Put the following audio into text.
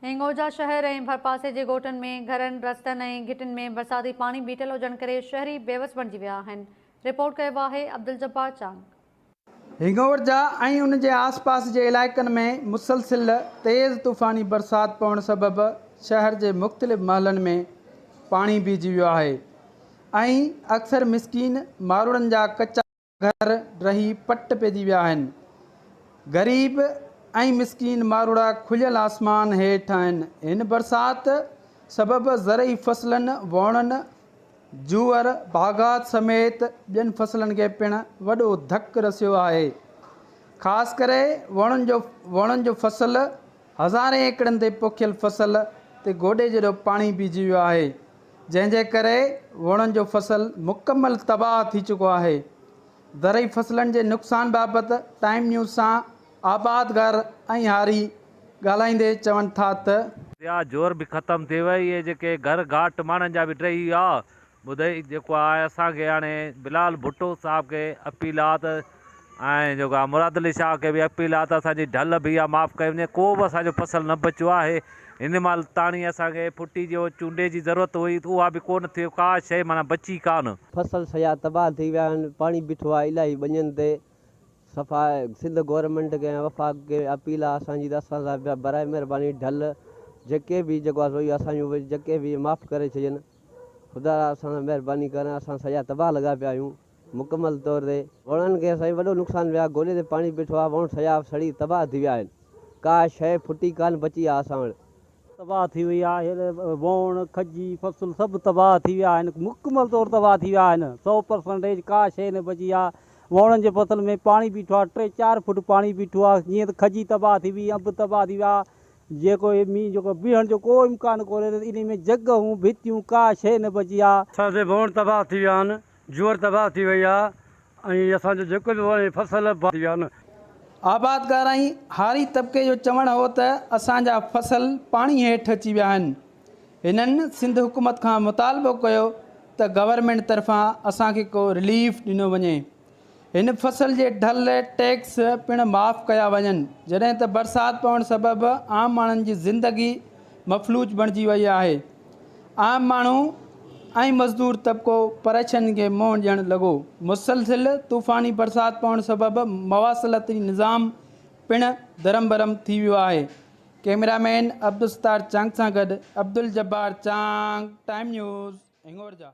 هنڱورجا شهر ۽ ڀرپاسي جي ڳوٺن ۾ گهرن، رستن ۽ گهٽين ۾ برساتي پاڻي بيٺل هجڻ ڪري شهري بيوس بڻجي ويا آهن. رپورٽ ڪيو آهي عبدالجبار چانگ. هنڱورجا ۽ ان جي آس پاس جي علائقن ۾ مسلسل تيز طوفاني برسات پوڻ سبب شهر جي مختلف محلن ۾ پاڻي بيهجي ويو آهي ۽ اڪثر مسڪين ماروئڙن جا ڪچا گهر ڊهي پٽ پئجي ويا آهن. غريب ۽ مسڪين ماروئڙا کليل آسمان هيٺ آهن. هن برسات سبب زرعي فصلن ووڻن، جوئر، باغات سميت ٻين فصلن کي پڻ وڏو ڌڪ رسيو آهي. خاص ڪري ووڻن جو ووڻن جو فصل هزارين ايڪڙن تي پوکيل فصل تي گوڏي جيڏو پاڻي بيهجي ويو آهي. جنهن جي ڪري ووڻن جو فصل مڪمل تباهه ٿي چڪو آهي. زرعي فصلن جي نقصان بابت ٽائيم نيوز سان آبادگار ۽ هاري ڳالهائيندي چون ٿا ته. ٿيا جوئر به ختم ٿي وئي اهي جيڪي گهر گهاٽ ماڻهن جا به ڊهي ويا ٻڌئي جيڪو آهي اسان کي هاڻي بلال ڀٽو صاحب کي اپيل آ ته ۽ جيڪو آ مراد علي شاهه کي به اپيل آ ته اسان جي ڍل به اها معاف ڪئي وڃي ڪو به اسان جو فصل نه بچيو آهي هن مهل تاڻي اسان کي ڦٽي جو چونڊي جي ضرورت هئي ته اها به ڪو نه ٿي ڪا شيء معنيٰ بچي ڪا نه. فصل سڄا تباهه ٿي ويا آهن پاڻي بيٺو آهي الاهي ٻنين تي صفا سنڌ گورنمينٽ کي ۽ وفاق کي اپيل آ اسان جي ته اسان سان برائي مهرباني ڍل جيڪي به جيڪو آ سو اهو اسان جون جيڪي به معاف ڪري ڇڏين خدا را اسان سان مهرباني ڪر اسان سڄا تباهه لڳا پيا آهيون مڪمل طور تي. وڻن کي سائين وڏو نقصان ويو آهي گوڏي تي پاڻي بيٺو آهي وڻ سڄا سڙي تباهه ٿي ويا آهن ڪا شيء ڦٽي ڪانه بچي آهي اسان وٽ. تباهه ٿي وئي آهي ووڻ کجي فصل سڀ تباهه ٿي ويا آهن مڪمل طور تباهه ٿي ويا آهن سو پرسنٽيج ڪا شيء نه بچي آهي ووڻن جي فصل ۾ پاڻي بيٺو آهي ٽي چار فوٽ پاڻي بيٺو آهي جيئن ته کجي تباهه ٿي وئي انب تباهه ٿي ويا جيڪو هي مينهن جيڪو بيهڻ جو ڪو امڪان ڪونهي ته انهي ۾ جڳهون، ڀتيون ڪا شيء نه بچي آ. اسان جي ووڻ تباهه ٿي ويا آهن، جوئر تباهه ٿي وئي آ ۽ اسان جو جيڪو به ووڻ ۽ فصل تباهه ٿي ويا آهن. آبادگار ۽ هاري طبقي جو چوڻ هو ته اسان جا فصل پاڻي هيٺ اچي ويا آهن. هنن سنڌ حڪومت کان مطالبو ڪيو ته گورنمينٽ طرفان اسان کي ڪو رليف ڏنو وڃي. هن فصل جي ڍل، ٽيڪس، پڻ معاف ڪيا وڃن، جڏهن ته برسات پوڻ سبب عام ماڻهن جي زندگي مفلوج بڻجي وئي آهي. عام ماڻهو ۽ مزدور طبقو پريشانين کي منهن ڏيڻ لڳو. مسلسل طوفاني برسات پوڻ سبب مواصلاتي نظام پڻ درهم برهم ٿي ويو آهي. ڪئميرا مين عبدالستار چانگ سان گڏ عبدالجبار چانگ، ٽائيم نيوز، هنڱورجا.